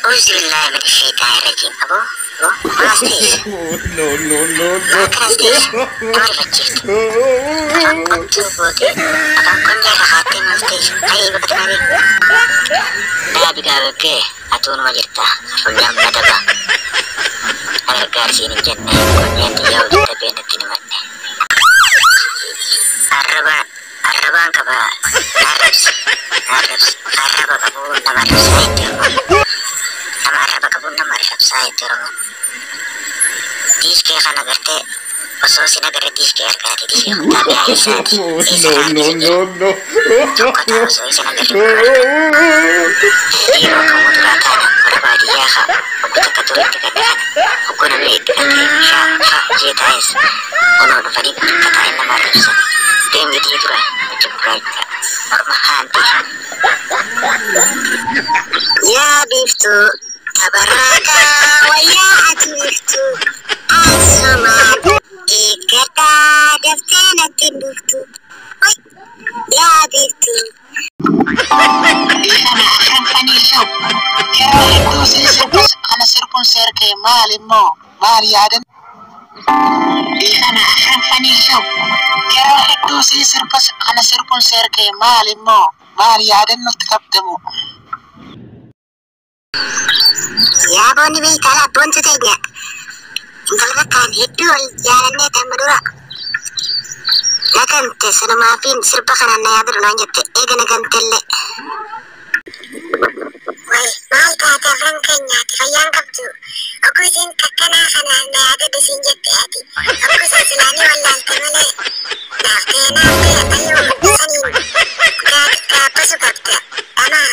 A'uuzu billaahi mina shayxaani rajiim. Aboo maas teessa. No, no, no, Maal kanas teessa? Nama rifachiifte. Afaan qottuu gootee afaan qonyaa irra kaattee maal teessa? Ayii bakka tanaa deemu. Dhaabi gaabaggee atuunuma jirta. Funyaan madaba. Agargaarsiin hin jenne qonyaan xiyyaa hojii natti himanne. Arrabaan arrabaan qaba arrabsi arrabsi arraba qabuun nama arrabsaa itti Oromoon. Nama arraba qabuun nama arrabsaa itti Oromoon. Diishkee kana gartee osoo sin agarre diishkee argaate diishkee kuttaa biraa eessaati? Eessa no, kaa'amte no, jira? no, no. Tokko ta'a osoo isin agarre kun arga. Yeroo kamuu duraa taana warra baadiyyaa haa obbo takka ture itti gadda kana. Obbo namni itti gaddee shaa haa jee taa'es onoo dhufanii bakka taa'e nama arrabsan. Deemgitii dura itti gurraacha morma haanti. Yaa biiftuu tabarraakaa wayyaa ati biiftuu asumaan eeggadhaa daftee natti hin dhuftu. Yaa biiftuu. Dhiifama afran fanii show. Yeroo hedduu sii sirbus ana sirbuun seerkee maal immoo maal yaadan? Dhiifama afran fanii show. Yeroo hedduu sii sirbus ana sirbuun seerkee maal immoo maal yaadan nutti qabdamu? Yaa boonni beektaa abboontu teenya. Intala takkaan hedduu wal jaalannee tamma dura. Nagamte sanumaafiin sirba kanaan na yaadadu naan jette eega nagamtellee. Wayi maal taate afran keenyaati fayyaan qabdu. Okkuu isiin takkanaa kanaan na yaadadu siin jette ati. Okkuu san silaanii wallaalte malee. Naaftee naaftee ayyuu saniin gaabbasu qabda. Dhamaa.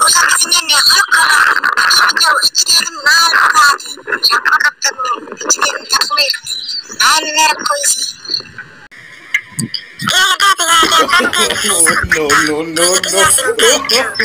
Osoo akkas hin jenne holqorra jiru iccitiin maal taate rakkoo qabdamu iccitiin tabsumeerti. Maal rakkoo isii? Keessa taate gaafii afaan keenya No, no, no, no.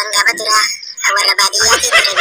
Warra baadiyyaatti ture.